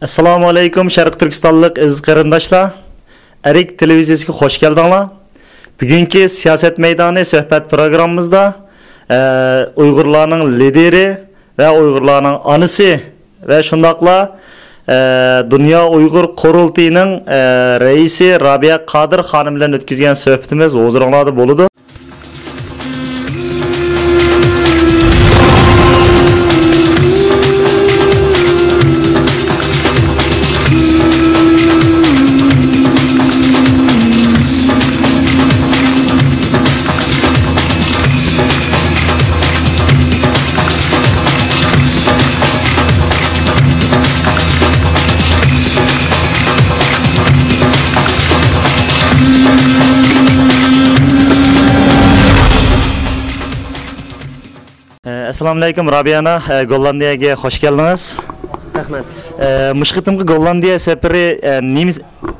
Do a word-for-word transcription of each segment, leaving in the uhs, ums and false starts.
ئەسسالامۇ ئەلەيكۇم، شەرقىي تۈركىستانلىق ئەزىز قېرىنداشلار. ئەرك تېلېۋىزىيەسىگە خوش كەلدىڭلار. بۈگۈنكى سىياسەت مەيدانى سۆھبەت پروگراممىمىزدا، ئە، ئۇيغۇرلارنىڭ لىدېرى ۋە ئۇيغۇرلارنىڭ ئانىسى ۋە شۇنداقلا، ئە، دۇنيا ئۇيغۇر قۇرۇلتىيىنىڭ، ئە، رەئىسى رابىيە قادىر خانىم بىلەن ئۆتكۈزگەن سۆھبىتىمىز ھۇزۇرۇڭلاردا بولىدۇ. ئەسسالامۇئەلەيكۇم، رابىيە ئانا، گوللاندىيەگە خوش كەلدىڭىز. رەھمەت. مۇشۇ قېتىمقى گوللاندىيە سەپىرى نېمە،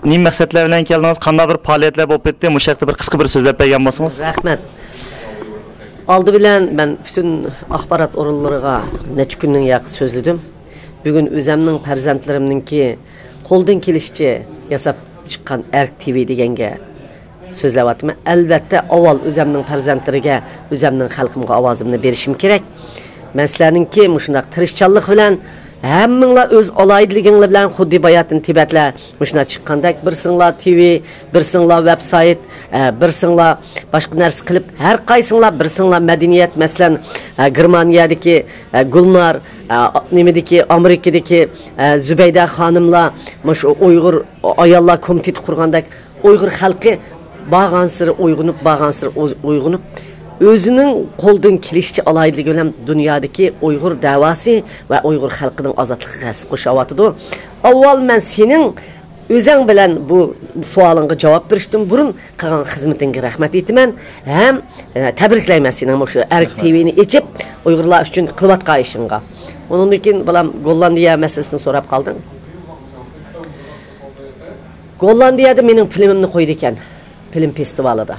نېمە مەقسەتلەر بىلەن كەلدىڭىز؟ قانداق بىر پائالىيەتلەر بولۇپ ئۆتتى؟ مۇشۇ ھەقتە بىر قىسقا بىر سۆزلەپ بەرگەن بولسىڭىز. رەھمەت. ئالدى بىلەن مەن پۈتۈن ئاخبارات ئورۇنلىرىغا نەچچە كۈننىڭ ياقى سۆزلىدىم. بۈگۈن ئۆزەمنىڭ پەرزەنتلىرىمنىڭكى قولدىن كېلىشىچە ياساپ چىققان ئەرك تىۋى دېگەنگە سۆزلەۋاتىمەن. ئەلۋەتتە، ئاۋۋال ئۆزەمنىڭ پەرزەنتلىرىگە، ئۆزەمنىڭ خەلقىمگە ئاۋازىمنى بېرىشىم كېرەك. مەن سىلەرنىڭكى مۇشۇنداق تىرىشچانلىق بىلەن ھەممىڭلار ئۆز ئالاھىدىلىكىڭلار بىلەن خۇددى باياتىن تىبەتلەر مۇشۇنداق چىققاندەك، بىرسىڭلار تىۋى، بىرسىڭلار ۋېبسايت، ئە، بىرسىڭلار باشقا نەرسە قىلىپ، ھەر قايسىڭلار بىرسىڭلار مەدەنىيەت، مەسىلەن، ئە، گېرمانىيەدىكى، ئە، گۈلنار، ئە، نېمىدىكى، ئامېرىكىدىكى، ئە، زۇبەيدە خانىملار مۇشۇ ئۇيغۇر ئاياللار كومىتېتى قۇرغاندەك، ئۇيغۇر خەلقى بارغانسېرى ئويغىنىپ، بارغانسېرى ئوز-، ئويغىنىپ، ئۆزىنىڭ قولىدىن كېلىشىچە ئالاھىدىلىكى بىلەن دۇنيادىكى ئۇيغۇر دەۋاسى ۋە ئۇيغۇر خەلقىنىڭ ئازادلىقىغا ھەسسە قوشۇۋاتىدۇ. ئاۋۋال مەن سېنىڭ ئۆزەڭ بىلەن بۇ سوئالىڭغا جاۋاب بېرىشتىن بۇرۇن قىلغان خىزمىتىڭگە رەھمەت ئېيتىمەن ھەم، ئە، تەبرىكلەيمەن سېنىڭ مۇشۇ ئەرك تىۋىنى ئېچىپ، ئۇيغۇرلار ئۈچۈن قىلىۋاتقان ئىشىڭغا. ئۇنىڭدىن كېيىن، بالام، گوللاندىيە مەسىلىسىنى سوراپ قالدىڭ. گوللاندىيەدە مېنىڭ فىلىمىمنى قويىدىكەن، فىلىم فېستىۋالىدا.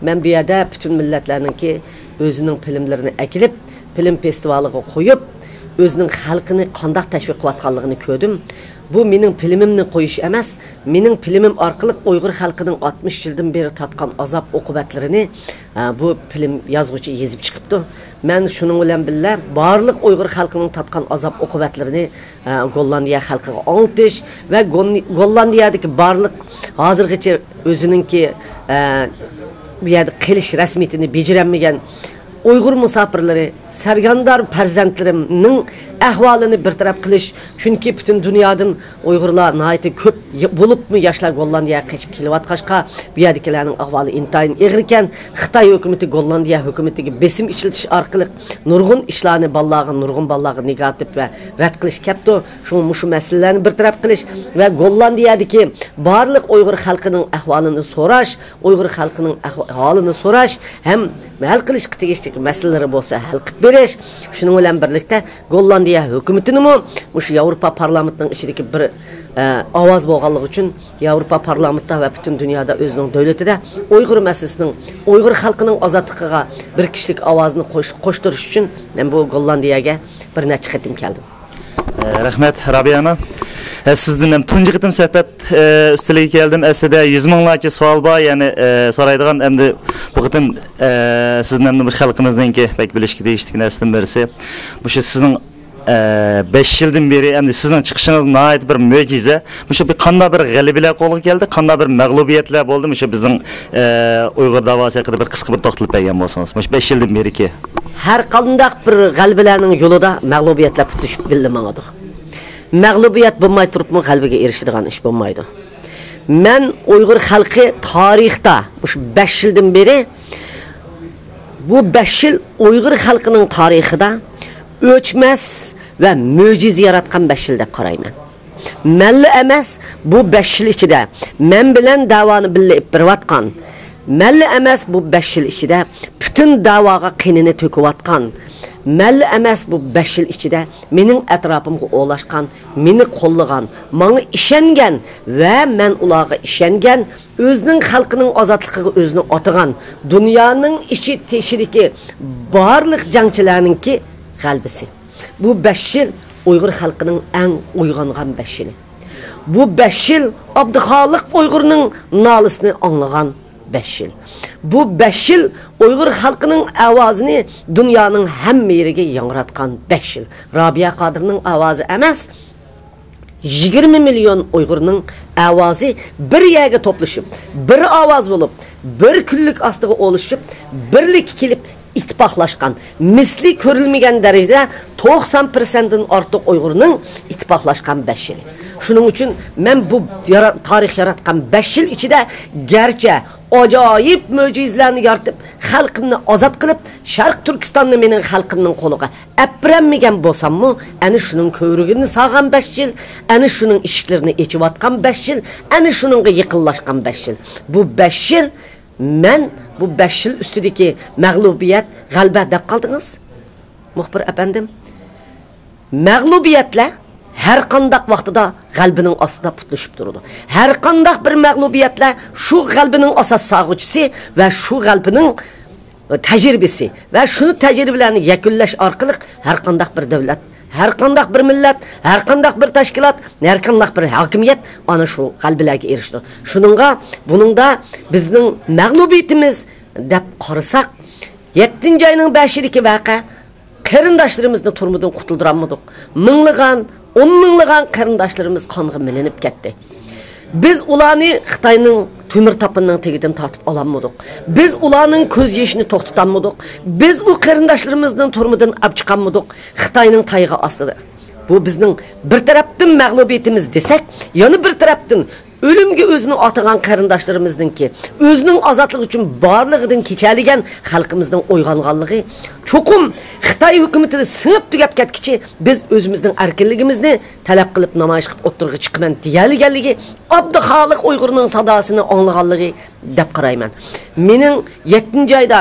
مەن بۇ يەردە پۈتۈن مىللەتلەرنىڭكى ئۆزىنىڭ فىلىملىرىنى ئەكېلىپ، فىلىم فېستىۋالىغا قويۇپ، ئۆزىنىڭ خەلقىنى قانداق تەشۋىق قىلىۋاتقانلىقىنى كۆردۈم. بۇ مېنىڭ فىلىمىمنى قويۇش ئەمەس، مېنىڭ فىلىمىم ئارقىلىق ئۇيغۇر خەلقىنىڭ ئاتمىش يىلدىن بېرى تارتقان ئازاب ئوقۇبەتلىرىنى، ئە، بۇ فىلىم يازغۇچى يېزىپ چىقىپتۇ. مەن شۇنىڭ بىلەن بىللە بارلىق ئۇيغۇر خەلقىنىڭ تارتقان ئازاب ئوقۇبەتلىرىنى، ئە، گوللاندىيە خەلقىگە ئاڭلىتىش ۋە گون-، گوللاندىيەدىكى بارلىق ھازىرغىچە ئۆزىنىڭكى، ئە، بۇ يەردە قېلىش رەسمىيىتىنى بېجىرەلمىگەن ئۇيغۇر مۇساپىرلىرى، سەرگەردان پەرزەنتلىرىمنىڭ ئەھۋالىنى بىر تەرەپ قىلىش، چۈنكى پۈتۈن دۇنيادىن ئۇيغۇرلار ناھايىتى كۆپ، بولۇپمۇ ياشلار گوللاندىيەگە قېچىپ كېلىۋاتقاچقا، بۇ يەردىكىلەرنىڭ ئەھۋالى ئىنتايىن ئېغىر ئىكەن. خىتاي ھۆكۈمىتى گوللاندىيە ھۆكۈمىتىگە بېسىم ئىشلىتىش ئارقىلىق نۇرغۇن ئىشلارنى بالىلارغا، نۇرغۇن بالىلارغا نېگاتىپ ۋە رەت قىلىش كەپتۇ. شۇڭا مۇشۇ مەسىلىلەرنى بىر تەرەپ قىلىش ۋە گوللاندىيەدىكى بارلىق ئۇيغۇر خەلقىنىڭ ئەھۋالىنى سوراش، ئۇيغۇر خەلقىنىڭ ئەھۋا-، ھالىنى سوراش ھەم ھەل قىلىشقا تېگىشلىك مەسىلىلىرى بولسا ھەل قىلىپ بېرىش. شۇنىڭ بىلەن بىرلىكتە، گوللاندىيە ھۆكۈمىتىنىمۇ مۇشۇ ياۋروپا پارلامېنتىنىڭ ئىچىدىكى بىر، ئە، ئاۋاز بولغانلىقى ئۈچۈن، ياۋروپا پارلامېنتتا ۋە پۈتۈن دۇنيادا ئۆزىنىڭ دۆلىتىدە ئۇيغۇر مەسىلىسىنىڭ، ئۇيغۇر خەلقىنىڭ ئازادلىقىغا بىر كىشىلىك ئاۋازىنى قوش-، قوشتۇرۇش ئۈچۈن مەن بۇ گوللاندىيەگە بىر نەچچە قېتىم كەلدىم. ئە، رەھمەت، رابىيە ئانا. ئە، سىزدىن ھەم تۇنجى قېتىم سۆھبەت، ئە، ئۈستىلىگە كەلدىم. ئەسلىدە يۈز مىڭلارچە سوئال بار، يەنى، ئە، سورايدىغان. ئەمدى بۇ قېتىم، ئە، سىزدىن ھەم بۇ خەلقىمىزنىڭكى بەك بىلىشكە تېگىشلىك نەرسىدىن بىرسى. مۇشۇ سىزنىڭ، ئە، بەش يىلدىن بېرى، ئەمدى سىزنىڭ چىقىشىڭىز ناھايىتى بىر مۆجىزە. مۇشۇ بىر قانداق بىر غەلىبىلەر قولغا كەلدى، قانداق بىر مەغلۇبىيەتلەر بولدى؟ مۇشۇ بىزنىڭ، ئە، ئۇيغۇر داۋاسى ھەققىدە بىر قىسقا بىر توختىلىپ بەرگەن بولسىڭىز. مۇشۇ بەش يىلدىن بېرىكى. ھەر قانداق بىر غەلىبىلەرنىڭ يولىدا مەغلۇبىيەتلەر پۇت تۇتۇشۇپ بىللە ماڭىدۇ. مەغلۇبىيەت بولماي تۇرۇپمۇ غەلىبىگە ئېرىشىدىغان ئىش بولمايدۇ. مەن ئۇيغۇر خەلقى تارىختا مۇشۇ بەش يىلدىن بېرى، بۇ بەش يىل ئۇيغۇر خەلقىنىڭ تارىخىدا ئۆچمەس ۋە مۆجىزە ياراتقان بەش يىل دەپ قارايمەن. مەنلا ئەمەس، بۇ بەش يىل ئىچىدە مەن بىلەن دەۋانى بىللە ئېلىپ بېرىۋاتقان، مەنلا ئەمەس، بۇ بەش يىل ئىچىدە پۈتۈن دەۋاغا قېنىنى تۆكۈۋاتقان، مەنلا ئەمەس، بۇ بەش يىل ئىچىدە مېنىڭ ئەتراپىمغا ئولاشقان، مېنى قوللىغان، ماڭا ئىشەنگەن ۋە مەن ئۇلارغا ئىشەنگەن، ئۆزىنىڭ خەلقىنىڭ ئازادلىقىغا ئۆزىنى ئاتىغان، دۇنيانىڭ ئىچى تېشىدىكى بارلىق جەڭچىلەرنىڭكى غەلىبىسى. بۇ بەش يىل ئۇيغۇر خەلقىنىڭ ئەڭ ئويغانغان بەش يىلى. بۇ بەش يىل ئابدۇخالىق ئۇيغۇرنىڭ نالىسىنى ئاڭلىغان بەش يىل. بۇ بەش يىل ئۇيغۇر خەلقىنىڭ ئاۋازىنى دۇنيانىڭ ھەممە يېرىگە ياڭراتقان بەش يىل. رابىيە قادىرنىڭ ئاۋازى ئەمەس، يىگىرمە مىليون ئۇيغۇرنىڭ ئاۋازى بىر يەرگە توپلىشىپ، بىر ئاۋاز بولۇپ، بىر كۈنلۈك ئاستىغا ئولىشىپ، بىرلىككە كېلىپ، ئىتتىپاقلاشقان، مىسلى كۆرۈلمىگەن دەرىجىدە توقسان پىرسەنتتىن ئارتۇق ئۇيغۇرنىڭ ئىتتىپاقلاشقان بەش يىلى. شۇنىڭ ئۈچۈن مەن بۇ يارا-، تارىخ ياراتقان بەش يىل ئىچىدە گەرچە ئاجايىپ مۆجىزىلەرنى يارىتىپ، خەلقىمنى ئازاد قىلىپ، شەرقىي تۈركىستاننى مېنىڭ خەلقىمنىڭ قولىغا ئەپ بېرەلمىگەن بولساممۇ، ئەنە شۇنىڭ كۆۋرۈكىنى سالغان بەش يىل، ئەنە شۇنىڭ ئىشىكلىرىنى ئېچىۋاتقان بەش يىل، ئەنە شۇنىڭغا يېقىنلاشقان بەش يىل. بۇ بەش يىل مەن بۇ بەش يىل ئۈستىدىكى مەغلۇبىيەت، غەلىبە دەپ قالدىڭىز، مۇخبىر ئەپەندىم. مەغلۇبىيەتلەر ھەر قانداق ۋاقتىدا غەلىبىنىڭ ئاستىدا پۇتلىشىپ تۇرىدۇ. ھەر قانداق بىر مەغلۇبىيەتلەر شۇ غەلىبىنىڭ ئاساس سالغۇچىسى ۋە شۇ غەلىبىنىڭ تەجرىبىسى ۋە شۇ تەجرىبىلەرنى يەكۈنلەش ئارقىلىق ھەر قانداق بىر دۆلەت، ھەر قانداق بىر مىللەت، ھەر قانداق بىر تەشكىلات، ھەر قانداق بىر ھاكىمىيەت ئانا شۇ غەلىبىلەرگە ئېرىشىدۇ. شۇنىڭغا بۇنىڭدا بىزنىڭ مەغلۇبىيىتىمىز دەپ قارىساق، يەتتىنچى ئاينىڭ بەشىدىكى ۋەقە، قېرىنداشلىرىمىزنى تۈرمىدىن قۇتۇلدۇرالمىدۇق. مىڭلىغان، ئون مىڭلىغان قېرىنداشلىرىمىز قانغا مىلىنىپ كەتتى. بىز ئۇلارنى خىتاينىڭ تۆمۈر تاپىنىنىڭ تېگىدىن تارتىپ ئالالمىدۇق. بىز ئۇلارنىڭ كۆز يېشىنى توختىتالمىدۇق. بىز ئۇ قېرىنداشلىرىمىزنى تۈرمىدىن ئاپ چىقالمىدۇق. خىتاينىڭ تايىقى ئاستىدا. بۇ بىزنىڭ بىر تەرەپتىن مەغلۇبىيىتىمىز دېسەك، يەنە بىر تەرەپتىن ئۆلۈمگە ئۆزىنى ئاتىغان قېرىنداشلىرىمىزنىڭكى ئۆزىنىڭ ئازادلىقى ئۈچۈن بارلىقىدىن كېچەلىگەن خەلقىمىزنىڭ ئويغانغانلىقى، چوقۇم خىتاي ھۆكۈمىتىدە سىڭىپ تۈگەپ كەتكىچە بىز ئۆزىمىزنىڭ ئەركىنلىكىمىزنى تەلەپ قىلىپ نامايىش قىلىپ ئوتتۇرىغا چىقىمەن دېيەلىگەنلىكى، ئابدۇخالىق ئۇيغۇرنىڭ ساداسىنى ئاڭلىغانلىقى دەپ قارايمەن. مېنىڭ يەتتىنچى ئايدا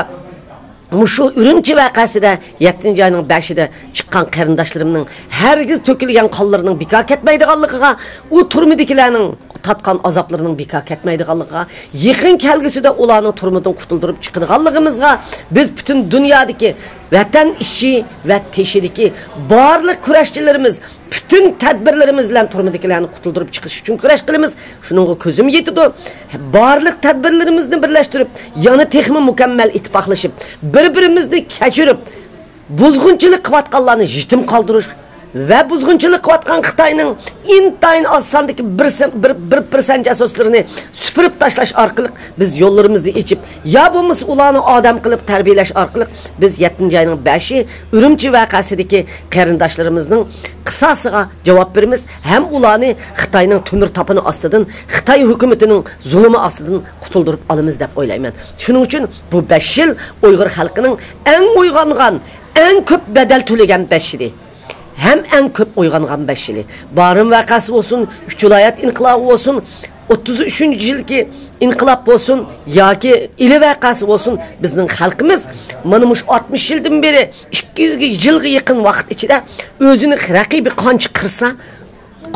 مۇشۇ ئۈرۈمچى ۋەقەسىدە يەتتىنچى ئاينىڭ بەشىدە چىققان قېرىنداشلىرىمنىڭ ھەرگىز تۆكۈلگەن قانلىرىنىڭ بىكار كەتمەيدىغانلىقىغا، ئۇ تۈرمىدىكىلەرنىڭ تارتقان ئازابلىرىنىڭ بىكار كەتمەيدىغانلىقىغا، يېقىن كەلگۈسىدە ئۇلارنىڭ تۈرمىدىن قۇتۇلدۇرۇپ چىقىدىغانلىقىمىزغا بىز پۈتۈن دۇنيادىكى ۋەتەن ئىچى ۋە تېشىدىكى بارلىق كۈرەشچىلىرىمىز، پۈتۈن تەدبىرلىرىمىز بىلەن تۈرمىدىكىلەرنى قۇتۇلدۇرۇپ چىقىش ئۈچۈن كۈرەش قىلىمىز. شۇنىڭغا كۆزۈم يېتىدۇ. بارلىق تەدبىرلىرىمىزنى بىرلەشتۈرۈپ، يەنە تېخىمۇ مۇكەممەل ئىتتىپاقلىشىپ، بىر-بىرىمىزنى كەچۈرۈپ، بۇزغۇنچىلىق قىلىۋاتقانلارنى يېتىم قالدۇرۇش ۋە بۇزغۇنچىلىق قىلىۋاتقان خىتاينىڭ ئىنتايىن ئاز ساندىكى بىر سە-، بىر، بىر پىرسەنت جاسۇسلىرىنى سۈپۈرۈپ تاشلاش ئارقىلىق بىز يوللىرىمىزنى ئېچىپ، يا بولمىسا ئۇلارنى ئادەم قىلىپ تەربىيەلەش ئارقىلىق بىز يەتتىنچى ئاينىڭ بەشى ئۈرۈمچى ۋەقەسىدىكى قېرىنداشلىرىمىزنىڭ قىساسىغا جاۋاب بېرىمىز ھەم ئۇلارنى خىتاينىڭ تۆمۈر تاپىنى ئاستىدىن، خىتاي ھۆكۈمىتىنىڭ زۇلۇمى ئاستىدىن قۇتۇلدۇرۇپ ئالىمىز دەپ ئويلايمەن. شۇنىڭ ئۈچۈن بۇ بەش يىل ئۇيغۇر خەلقىنىڭ ئەڭ ئويغانغان، ئەڭ كۆپ بەدەل تۆلىگەن بەش يىلى. ھەم ئەڭ كۆپ ئويغانغان بەش يىلى. بارىن ۋەقەسى بولسۇن، ئۈچ ۋىلايەت ئىنقىلابى بولسۇن، ئوتتۇز ئۈچىنچى يىلقى ئىنقىلاب بولسۇن ياكى ئىلى ۋەقەسى بولسۇن، بىزنىڭ خەلقىمىز مانا مۇشۇ ئاتمىش يىلدىن بېرى ئىككى يۈز يىلغا يېقىن ۋاقىت ئىچىدە ئۆزىنى رەقىبى قانچە قىرسا،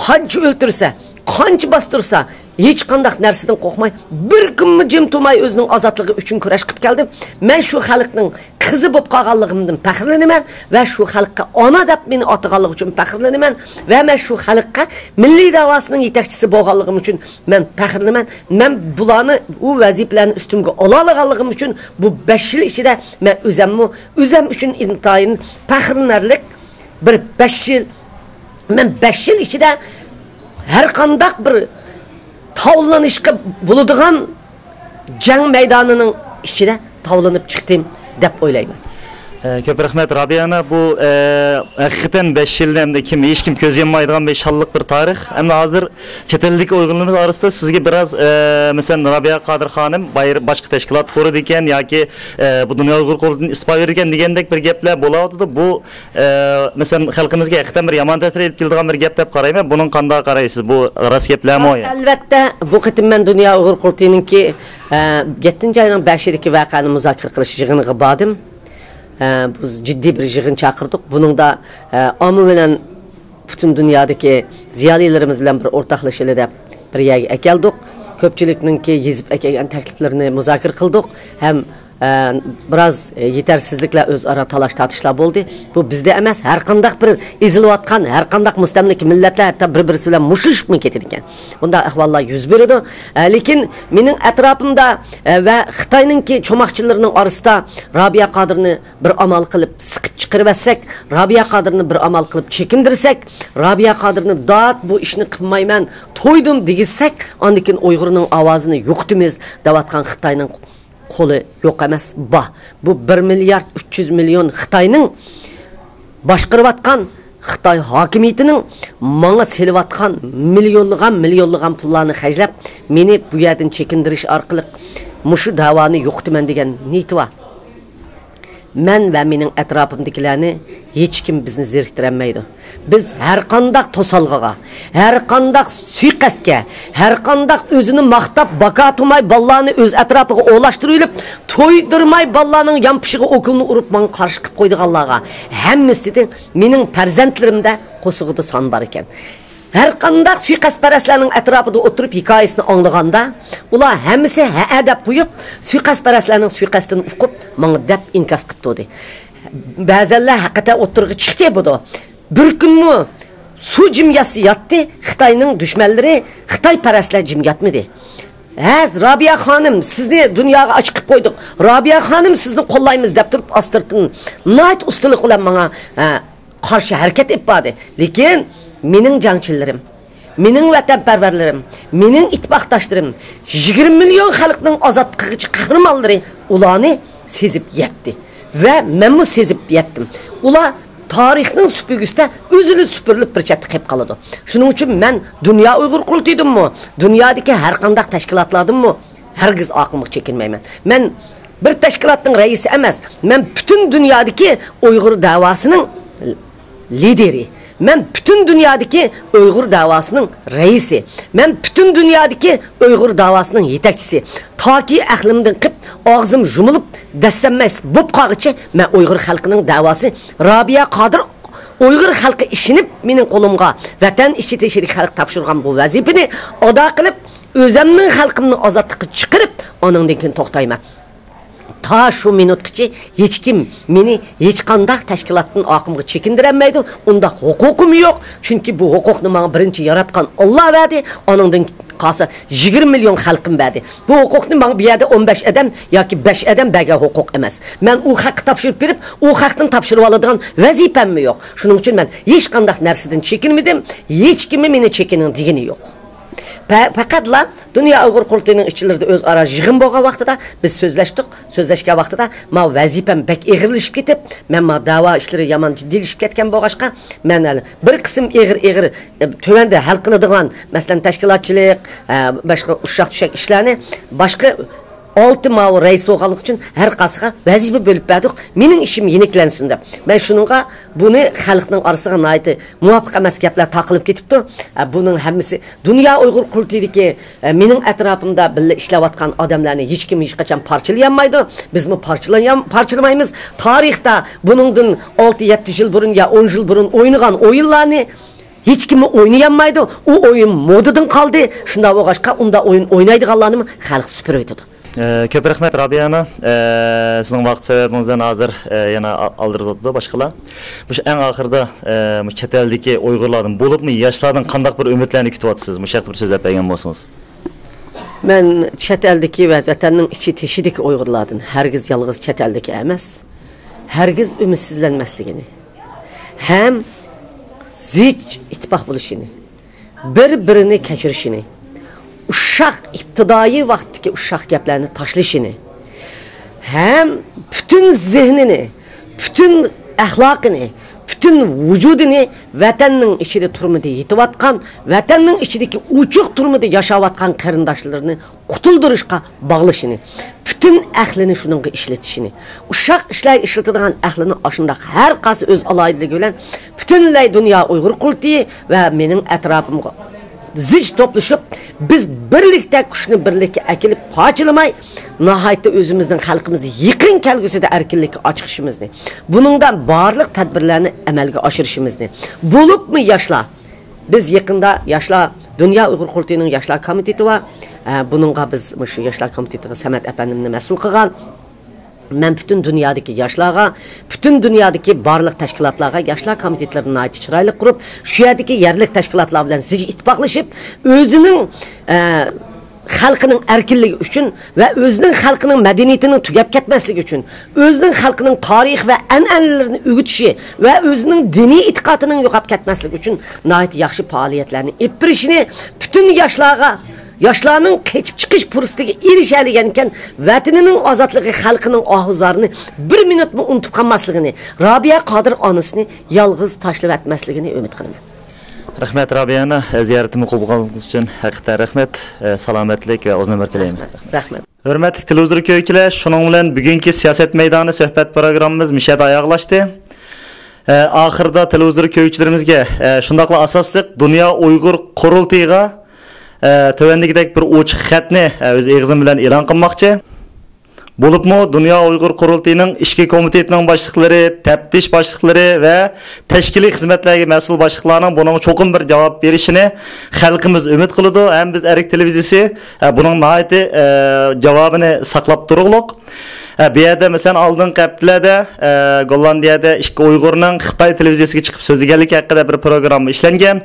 قانچە ئۆلتۈرسە، قانچە باستۇرسا، ھېچقانداق نەرسىدىن قورقماي، بىر كۈنمۇ جىم تۇرماي ئۆزىنىڭ ئازادلىقى ئۈچۈن كۈرەش قىلىپ كەلدى. مەن شۇ خەلقنىڭ قىزى بولۇپ قالغانلىقىمدىن پەخىرلىنىمەن ۋە شۇ خەلققە ئانا دەپ مېنى ئاتىغانلىقى ئۈچۈن پەخىرلىنىمەن ۋە مەن شۇ خەلققە مىللىي داۋاسىنىڭ يېتەكچىسى بولغانلىقىم ئۈچۈن مەن پەخىرلىنىمەن. مەن بۇلارنى، ئۇ ۋەزىپىلەرنى ئۈستۈمگە ئالالىغانلىقىم ئۈچۈن بۇ بەش يىل ئىچىدە مەن ئۆزەممۇ، ئۆزەم ئۈچۈن ئىنتايىن پەخىرلىنەرلىك بىر بەش يىل، مەن بەش يىل ئىچىدە ھەر قانداق بىر تاۋلىنىشقا بولىدىغان جەڭ مەيدانىنىڭ ئىچىدە تاۋلىنىپ چىقتىم دەپ ئويلايمەن. ئە، كۆپ رەھمەت، رابىيە ئانا. بۇ، ئە، ھەقىقەتەن بەش يىلنى ئەمدى كىم، ھېچكىم كۆز يۇممايدىغان بىر شانلىق بىر تارىخ. ئەمدى ھازىر چەت ئەلدىكى ئۇيغۇرلىرىمىز ئارىسىدا سىزگە بىراز، ئە، مەسىلەن، رابىيە قادىر خانىم باير-، باشقا تەشكىلات قۇرىدىكەن ياكى، ئە، بۇ دۇنيا ئۇيغۇر قۇرۇلتىيىنى ئىستېپا بېرىدىكەن دېگەندەك بىر گەپلەر بولاۋاتىدۇ. بۇ، ئە، مەسىلەن، خەلقىمىزگە ھەقىقەتەن بىر يامان تەسىر ئېلىپ كېلىدىغان بىر گەپ دەپ قارايمەن. بۇنىڭ قانداق قارايسىز؟ بۇ راست گەپلەرمۇ؟ ئەلۋەتتە، بۇ قېتىم مەن دۇنيا ئۇيغۇر قۇرۇلتىيىنىڭكى، ئە، يەتتىنچى ئاينىڭ بەشىدىكى ۋەقەنى مۇزاكىرە قىلىش يىغىنىغا باردىم. ئە، بىز جىددىي بىر يىغىن چاقىردۇق. بۇنىڭدا، ئە، ئامما بىلەن پۈتۈن دۇنيادىكى زىيالىيلىرىمىز بىلەن بىر ئورتاقلىشىلى دەپ بىر يەرگە ئەكەلدۇق. كۆپچىلىكنىڭكى يېزىپ ئەكەلگەن تەكلىپلىرىنى مۇزاكىرە قىلدۇق ھەم ئە، بىراز، ئە، يېتەرسىزلىكلەر، ئۆزئارا تالاش-تارتىشلار بولدى. بۇ بىزدە ئەمەس، ھەر قانداق بىر ئېزىلىۋاتقان، ھەر قانداق مۇستەملىكە مىللەتلەر ھەتتا بىر-بىرسى بىلەن مۇشتلىشىپمۇ كېتىدىكەن. بۇنداق ئەھۋاللار يۈز بېرىدۇ. ئە، لېكىن مېنىڭ ئەتراپىمدا، ئە، ۋە خىتاينىڭكى چوماقچىلىرىنىڭ ئارىسىدا رابىيە قادىرنى بىر ئامال قىلىپ سىقىپ چىقىرىۋەتسەك، رابىيە قادىرنى بىر ئامال قىلىپ چېكىندۈرسەك، رابىيە قادىرنى دات بۇ ئىشنى قىلمايمەن، تويدۇم دېگۈزسەك، ئاندىن كېيىن ئۇيغۇرنىڭ ئاۋازىنى يوقىتىمىز دەۋاتقان خىتاينىڭ قولى يوق ئەمەس، بار. بۇ بىر مىليارد ئۈچ يۈز مىليون خىتاينىڭ باشقۇرۇۋاتقان، خىتاي ھاكىمىيىتىنىڭ ماڭا سېلىۋاتقان مىليونلىغان، مىليونلىغان پۇللارنى خەجلەپ، مېنى بۇ يەردىن چېكىندۈرۈش ئارقىلىق مۇشۇ دەۋانى يوقىتىمەن دېگەن نىيىتى بار. مەن ۋە مېنىڭ ئەتراپىمدىكىلەرنى ھېچكىم بىزنى زېرىكتۈرەلمەيدۇ. بىز ھەر قانداق توسالغۇغا، ھەر قانداق سۇيىقەستكە، ھەر قانداق ئۆزىنى ماختاپ، باكا تۇماي بالىلارنى ئۆز ئەتراپىغا ئولاشتۇرۇۋېلىپ، تويدۇرماي بالىلارنىڭ يانپۇشىغا ئوكۇلنى ئۇرۇپ، ماڭا قارشى قىلىپ قويىدىغانلارغا، ھەممىسىدىن مېنىڭ پەرزەنتلىرىمدە قورسىقىدا سان بار ئىكەن. ھەر قانداق سۇيىقەستپەرەسلەرنىڭ ئەتراپىدا ئولتۇرۇپ ھېكايىسىنى ئاڭلىغاندا، ئۇلار ھەممىسى ھەئە دەپ قويۇپ، سۇيىقەستپەرەسلەرنىڭ سۇيىقەستىنى ئۇقۇپ، ماڭا دەپ ئىنكاس قىپتۇدى. بەزەنلەر ھەقىقەتەن ئوتتۇرىغا چىقتى بۇ. بىر كۈنمۇ سۇ جىم ياتسا ياتتى، خىتاينىڭ دۈشمەنلىرى، خىتايپەرەسلەر جىم ياتمىدى. ھە، رابىيە خانىم، سىزنى دۇنياغا ئاچىقىپ قويدۇق. رابىيە خانىم، سىزنى قوللايمىز دەپ تۇرۇپ، ئاستىرتىن ناھايىتى ئۇستىلىق بىلەن ماڭا، ھە، قارشى ھەرىكەت ئېلىپ باردى. لېكىن مېنىڭ جەڭچىلىرىم، مېنىڭ ۋەتەنپەرۋەرلىرىم، مېنىڭ ئىتتىپاقداشلىرىم، يىگىرمە مىليون خەلقنىڭ ئازادلىقىغا قەھرىمانلىرى ئۇلارنى سېزىپ يەتتى. ۋە مەنمۇ سېزىپ يەتتىم. ئۇلار تارىخنىڭ سۈپۈرگىسىدە ئۆزىلا سۈپۈرۈلۈپ بىر چەتتە قېلىپ قالىدۇ. شۇنىڭ ئۈچۈن مەن دۇنيا ئۇيغۇر قۇرۇلتىيىدىنمۇ، دۇنيادىكى ھەر قانداق تەشكىلاتلاردىنمۇ ھەرگىز ئارقامغا چېكىنمەيمەن. مەن بىر تەشكىلاتنىڭ رەئىسى ئەمەس، مەن پۈتۈن دۇنيادىكى ئۇيغۇر دەۋاسىنىڭ لىدېرى. مەن پۈتۈن دۇنيادىكى ئۇيغۇر دەۋاسىنىڭ رەئىسى. مەن پۈتۈن دۇنيادىكى ئۇيغۇر دەۋاسىنىڭ يېتەكچىسى. تاكى ئەقلىمدىن قىپ، ئاغزىم يۇمۇلۇپ، دەسسەممەس بوپ قالغىچە مەن ئۇيغۇر خەلقىنىڭ دەۋاسى، رابىيە قادىر ئۇيغۇر خەلقى ئىشىنىپ مېنىڭ قولۇمغا ۋەتەن ئىچى تېشىدىكى خەلق تاپشۇرغان بۇ ۋەزىپىنى ئادا قىلىپ، ئۆزەمنىڭ خەلقىمنى ئازادلىققا چىقىرىپ، ئانىڭدىن كېيىن توختايمەن. تا شۇ مىنۇتقىچە ھېچكىم مېنى ھېچقانداق تەشكىلاتتىن ئارقامغا چېكىندۈرەلمەيدۇ. ئۇنداق ھوقۇقۇم يوق. چۈنكى بۇ ھوقۇقنى ماڭا بىرىنچى ياراتقان ئاللا بەردى. ئانىڭدىن قالسا يىگىرمە مىليون خەلقىم بەردى. بۇ ھوقۇقنى ماڭا بۇ يەردە ئون بەش ئادەم ياكى بەش ئادەم بەرگەن ھوقۇق ئەمەس. مەن ئۇ خەققە تاپشۇرۇپ بېرىپ، ئۇ خەقتىن تاپشۇرۇۋالىدىغان ۋەزىپەممۇ يوق. شۇنىڭ ئۈچۈن مەن ھېچقانداق نەرسىدىن چېكىنمىدىم. ھېچكىممۇ مېنى چېكىنىڭ دېگىنى يوق. پە-، پەقەتلا دۇنيا ئۇيغۇر قۇرۇلتىيىنىڭ ئىچلىرىدە ئۆزئارا يىغىن بولغان ۋاقتىدا بىز سۆزلەشتۇق. سۆزلەشكەن ۋاقتىدا ما ۋەزىپەم بەك ئېغىرلىشىپ كېتىپ، مەن ما دەۋا ئىشلىرى يامان جىددىيلىشىپ كەتكەن بولغاچقا، مەن ھەل-، بىر قىسىم ئېغىر-ئېغىر، ئە، تۆۋەندە ھەل قىلىدىغان، مەسىلەن، تەشكىلاتچىلىق، ئە، باشقا ئۇششاق-چۈششەك ئىشلارنى باشقا ئالتە ماۋۇ رەئىس بولغانلىقى ئۈچۈن ھەر قايسىغا ۋەزىپە بۆلۈپ بەردۇق. مېنىڭ ئىشىم يېنىكلەنسۇن دەپ. مەن شۇنىڭغا بۇنى خەلقنىڭ ئارىسىغا ناھايىتى مۇۋاپىق ئەمەس گەپلەر تارقىلىپ كېتىپتۇ. ئە، بۇنىڭ ھەممىسى دۇنيا ئۇيغۇر قۇرۇلتىيىدىكى، ئە، مېنىڭ ئەتراپىمدا بىللە ئىشلەۋاتقان ئادەملەرنى ھېچكىم ھېچقاچان پارچىلىيالمايدۇ. بىزمۇ پارچىلايام-، پارچىلىمايمىز. تارىختا بۇنىڭدىن ئالتە، يەتتە يىل بۇرۇن يا ئون يىل بۇرۇن ئوينىغان ئويۇنلارنى ھېچكىممۇ ئوينىيالمايدۇ. ئۇ ئويۇن مودىدىن قالدى. شۇنداق بولغاچقا، ئۇنداق ئويۇن ئوينايدىغانلارنىمۇ خەلق سۈپۈرۈۋېتىدۇ. ئە، كۆپ رەھمەت، رابىيە ئانا. ئە، سىزنىڭ ۋاقىت سەۋەبىڭىزدىن ھازىر، ئە، يەنە ئا-، ئالدىرىۋاتىدۇ باشقىلار. مۇشۇ ئەڭ ئاخىرىدا، ئە، مۇشۇ چەت ئەلدىكى ئۇيغۇرلاردىن، بولۇپمۇ ياشلاردىن قانداق بىر ئۈمىدلەرنى كۈتۈۋاتىسىز؟ مۇشۇ ھەقتە بىر سۆزلەپ بەرگەن بولسىڭىز. مەن چەت ئەلدىكى ۋە ۋەتەننىڭ ئىچى تېشىدىكى ئۇيغۇرلاردىن ھەرگىز يالغۇز چەت ئەلدىكى ئەمەس، ھەرگىز ئۈمىدسىزلەنمەسلىكىنى ھەم زىچ ئىتتىپاق بولۇشىنى، بىر-بىرىنى كەچۈرۈشىنى، ئۇششاق، ئىپتىدائىي ۋاقىتتىكى ئۇششاق گەپلەرنى تاشلىشىنى ھەم پۈتۈن زېھنىنى، پۈتۈن ئەخلاقىنى، پۈتۈن ۋۇجۇدىنى ۋەتەننىڭ ئىچىدە تۈرمىدە يېتىۋاتقان، ۋەتەننىڭ ئىچىدىكى ئوچۇق تۈرمىدە ياشاۋاتقان قېرىنداشلىرىنى قۇتۇلدۇرۇشقا باغلىشىنى، پۈتۈن ئەقلىنى شۇنىڭغا ئىشلىتىشىنى، ئۇششاق ئىشلارغا ئىشلىتىدىغان ئەقلىنى ئاشۇنداق ھەر قايسى ئۆز ئالاھىدىلىكى بىلەن پۈتۈنلەي دۇنيا ئۇيغۇر قۇرۇلتىيى ۋە مېنىڭ ئەتراپىمغا زىچ توپلىشىپ، بىز بىرلىكتە كۈچنى بىرلىككە ئەكېلىپ پارچىلىماي، ناھايىتى ئۆزىمىزنىڭ خەلقىمىزنى يېقىن كەلگۈسىدە ئەركىنلىككە ئاچىقىشىمىزنى، بۇنىڭدا بارلىق تەدبىرلەرنى ئەمەلگە ئاشۇرۇشىمىزنى، بولۇپمۇ ياشلار، بىز يېقىندا ياشلار، دۇنيا ئۇيغۇر قۇرۇلتىيىنىڭ ياشلار كومىتېتى بار. ئە، بۇنىڭغا بىز مۇشۇ ياشلار كومىتېتىغا سەمەت ئەپەندىمنى مەسئۇل قىلغان. مەن پۈتۈن دۇنيادىكى ياشلارغا، پۈتۈن دۇنيادىكى بارلىق تەشكىلاتلارغا، ياشلار كومىتېتلىرىنى ناھايىتى چىرايلىق قۇرۇپ، شۇ يەردىكى يەرلىك تەشكىلاتلار بىلەن زىچ ئىتتىپاقلىشىپ، ئۆزىنىڭ، ئە، خەلقىنىڭ ئەركىنلىكى ئۈچۈن ۋە ئۆزىنىڭ خەلقىنىڭ مەدەنىيىتىنىڭ تۈگەپ كەتمەسلىكى ئۈچۈن، ئۆزىنىڭ خەلقىنىڭ تارىخى ۋە ئەنئەنىلىرىنى ئۆگىتىشى ۋە ئۆزىنىڭ دىنىي ئېتىقادىنىڭ يوقاپ كەتمەسلىكى ئۈچۈن ناھايىتى ياخشى پائالىيەتلەرنى ئېلىپ بېرىشىنى، پۈتۈن ياشلارغا، ياشلارنىڭ قېچىپ چىقىش پۇرسىتىگە ئېرىشەلىگەنكەن، ۋەتىنىنىڭ ئازادلىقى، خەلقىنىڭ ئاھۇ زارىنى بىر مىنۇتمۇ ئۇنتۇپ قالماسلىقىنى، رابىيە قادىر ئانىسىنى يالغۇز تاشلىۋەتمەسلىكىنى ئۈمىد قىلىمەن. رەھمەت، رابىيە ئانا، زىيارىتىمنى قوبۇل قىلغىنىڭىز ئۈچۈن ھەقىقەتەن رەھمەت. سالامەتلىك ۋە ئۇزۇن ئۆمۈر تىلەيمەن. رەھمەت. ھۆرمەتلىك تېلېۋىزور كۆرگۈچىلەر، شۇنىڭ بىلەن بۈگۈنكى سىياسەت مەيدانى سۆھبەت پروگراممىمىز مۇشۇ يەردە ئاياغلاشتى. ئاخىرىدا تېلېۋىزور كۆرگۈچىلىرىمىزگە، شۇنداقلا ئاساسلىق دۇنيا ئۇيغۇر قۇرۇلتىيىغا تۆۋەندىكىدەك بىر ئوچۇق خەتنى ئۆز ئېغىزىم بىلەن ئېلان قىلماقچى. بولۇپمۇ دۇنيا ئۇيغۇر قۇرۇلتىيىنىڭ ئىچكى كومىتېتىنىڭ باشلىقلىرى، تەپتىش باشلىقلىرى ۋە تەشكىلىي خىزمەتلەرگە مەسئۇل باشلىقلارنىڭ بۇنىڭغا چوقۇم بىر جاۋاب بېرىشىنى خەلقىمىز ئۈمىد قىلىدۇ ھەم بىز ئەرك تېلېۋىزىيىسى، ئە، بۇنىڭ ناھايىتى، ئە، جاۋابىنى ساقلاپ تۇرۇقلۇق. ئە، بۇ يەردە، مەسىلەن، ئالدىنقى ھەپتىلەردە، ئە، گوللاندىيەدە ئىككى ئۇيغۇرنىڭ خىتاي تېلېۋىزىيىسىگە چىقىپ سۆزلىگەنلىكى ھەققىدە بىر پروگرامما ئىشلەنگەن.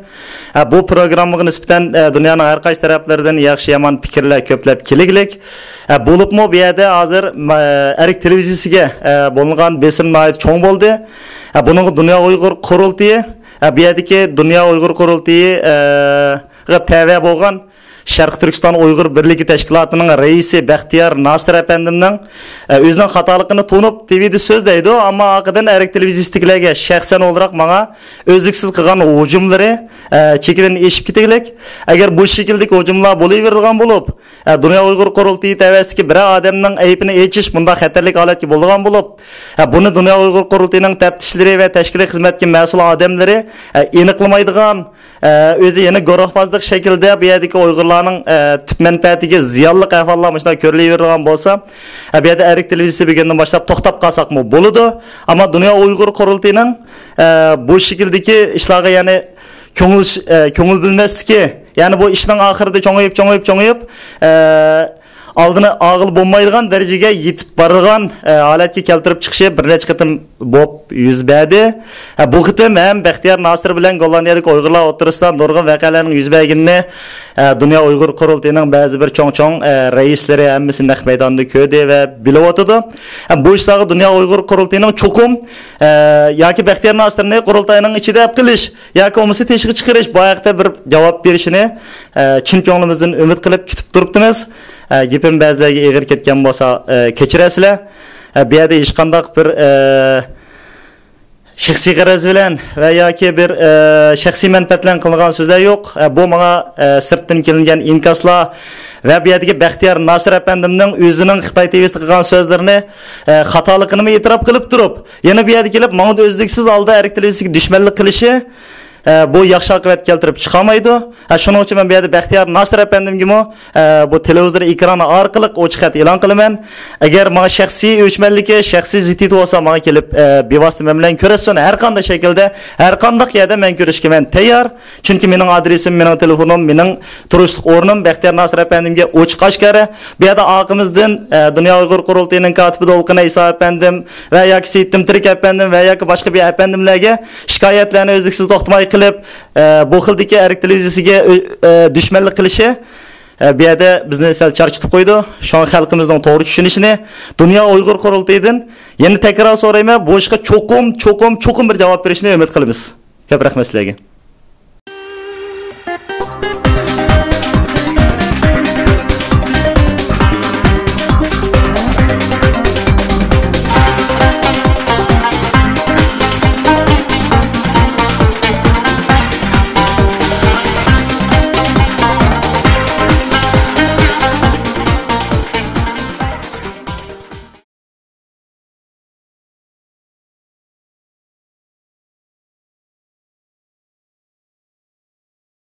ئە، بۇ پروگراممىغا نىسبەتەن، ئە، دۇنيانىڭ ھەر قايسى تەرەپلىرىدىن ياخشى-يامان پىكىرلەر كۆپلەپ كېلىگلىك. ئە، بولۇپمۇ بۇ يەردە ھازىر، مە-، ئەرك تېلېۋىزىيىسىگە، ئە، بولۇنغان بېسىم ناھايىتى چوڭ بولدى. ئە، بۇنىڭغا دۇنيا ئۇيغۇر قۇرۇلتىيى، ئە، بۇ يەردىكى دۇنيا ئۇيغۇر قۇرۇلتىيى، ئە، غا تەۋە بولغان شەرقىي تۈركىستان ئۇيغۇر بىرلىكى تەشكىلاتىنىڭ رەئىسى بەختىيار ناسىر ئەپەندىمنىڭ، ئە، ئۆزىنىڭ خاتالىقىنى تونۇپ، تىۋىدە سۆزلەيدۇ، ئەمما ئارقىدىن ئەرك تېلېۋىزىيىسىدىكىلەرگە شەخسەن ئولتۇراق ماڭا ئۈزلۈكسىز قىلغان ھۇجۇملىرى، ئە، چېكىدىن ئېشىپ كېتىگلىك. ئەگەر بۇ شەكىلدىكى ھۇجۇملار بولۇۋېرىدىغان بولۇپ، ئە، دۇنيا ئۇيغۇر قۇرۇلتىيى تەۋەسىدىكى بىرەر ئادەمنىڭ ئەيىبىنى ئېچىش مۇنداق خەتەرلىك ھالەتكە بولىدىغان بولۇپ، ئە، بۇنى دۇنيا ئۇيغۇر قۇرۇلتىيىنىڭ تەپتىشلىرى ۋە تەشكىلىي خىزمەتكە مەسئۇل ئادەملىرى، ئە، ئېنىقلىمايدىغان، ئە، ئۆزى يەنە گۇرۇھبازلىق شەكلىدە بۇ يەردىكى ئۇيغۇرلارنىڭ، ئە، تۈپ مەنپەئەتىگە زىيانلىق ئەھۋاللار مۇشۇنداق كۆرۈلۈۋېرىدىغان بولسا، ئە، بۇ يەردە ئەرك تېلېۋىزىيىسى بۈگۈندىن باشلاپ توختاپ قالساقمۇ بولىدۇ. ئەمما دۇنيا ئۇيغۇر قۇرۇلتىيىنىڭ، ئە، بۇ شەكىلدىكى ئىشلارغا يەنە كۆڭۈل، ئە، كۆڭۈل بۆلمەسلىكى، يەنى بۇ ئىشنىڭ ئاخىرىدا چوڭىيىپ، چوڭىيىپ، چوڭىيىپ، ئە، ئالدىنى ئالغىلى بولمايدىغان دەرىجىگە يېتىپ بارىدىغان، ئە، ھالەتكە كەلتۈرۈپ چىقىشى بىر نەچچە قېتىم بولۇپ يۈز بەردى. ئە، بۇ قېتىم ھەم بەختىيار ناسىر بىلەن گوللاندىيەدىكى ئۇيغۇرلار ئوتتۇرىسىدا نۇرغۇن ۋەقەلەرنىڭ يۈز بەرگىنىنى، ئە، دۇنيا ئۇيغۇر قۇرۇلتىيىنىڭ بەزى بىر چوڭ-چوڭ، ئە، رەئىسلىرى ھەممىسى نەق مەيداندا كۆردى ۋە بىلىۋاتىدۇ. ھەم بۇ ئىشلارغا دۇنيا ئۇيغۇر قۇرۇلتىيىنىڭ چوقۇم، ئە، ياكى بەختىيار ناسىرنى قۇرۇلتاينىڭ ئىچىدە ئەپ قېلىش ياكى بولمىسا تېشىغا چىقىرىش، بۇ ھەقتە بىر جاۋاب بېرىشىنى، ئە، چىن كۆڭلىمىزدىن ئۈمىد قىلىپ كۈتۈپ تۇرۇپتىمىز. ئە، گېپىم بەزىلەرگە ئېغىر كەتكەن بولسا، ئە، كەچۈرەرسىلەر. ئە، بۇ يەردە ھېچقانداق بىر، ئە، شەخسىي غەرەز بىلەن ۋە ياكى بىر، ئە، شەخسىي مەنپەئەت بىلەن قىلىنغان سۆزلەر يوق. ئە، بۇ ماڭا، ئە، سىرتتىن كېلىنگەن ئىنكاسلار ۋە بۇ يەردىكى بەختىيار ناسىر ئەپەندىمنىڭ ئۆزىنىڭ خىتاي تىۋىسىدا قىلغان سۆزلىرىنى، ئە، خاتالىقىنىمۇ ئېتىراپ قىلىپ تۇرۇپ، يەنە بۇ يەردە كېلىپ ماڭا ئۈزلۈكسىز ھالدا ئەرك تېلېۋىزىيىسىگە دۈشمەنلىك قىلىشى، ئە، بۇ ياخشى ئاقىۋەت كەلتۈرۈپ چىقارمايدۇ. ئە، شۇنىڭ ئۈچۈن مەن بۇ يەردە بەختىيار ناسىر ئەپەندىمگىمۇ، ئە، بۇ تېلېۋىزور ئېكرانى ئارقىلىق ئوچۇق خەت ئېلان قىلىمەن. ئەگەر ماڭا شەخسىي ئۆچمەنلىكى، شەخسىي زىددىيىتى بولسا، ماڭا كېلىپ، ئە، بىۋاسىتە مەن بىلەن كۆرۈشسۇن. ھەر قانداق شەكىلدە، ھەر قانداق يەردە مەن كۆرۈشكە مەن تەييار. چۈنكى مېنىڭ ئادرېسىم، مېنىڭ تېلېفونۇم، مېنىڭ تۇرۇشلۇق ئورنۇم بەختىيار ناسىر ئەپەندىمگە ئوچۇق ئاشكارا. بۇ يەردە ئارقىمىزدىن، ئە، دۇنيا ئۇيغۇر قۇرۇلتىيىنىڭ كاتىپى دولقۇن ئەيسا ئەپەندىم ۋە ياكى سېيىتتىم تىرىك ئەپەندىم ۋە ياكى باشقا بىر ئەپەندىملەرگە شىكايەتلەرنى ئۈزلۈكسىز توختىماي قىلىپ، ئە، بۇ خىلدىكى ئەرك تېلېۋىزىيىسىگە ئۆ-، ئە، دۈشمەنلىك قىلىشى، ئە، بۇ يەردە بىزنى سەل چارچىتىپ قويىدۇ. شۇڭا خەلقىمىزنىڭ توغرا چۈشىنىشىنى، دۇنيا ئۇيغۇر قۇرۇلتىيىدىن يەنە تەكرار سورايمەن، بۇ ئىشقا چوقۇم، چوقۇم، چوقۇم بىر جاۋاب بېرىشىنى ئۈمىد قىلىمىز. كۆپ رەھمەت سىلەرگە.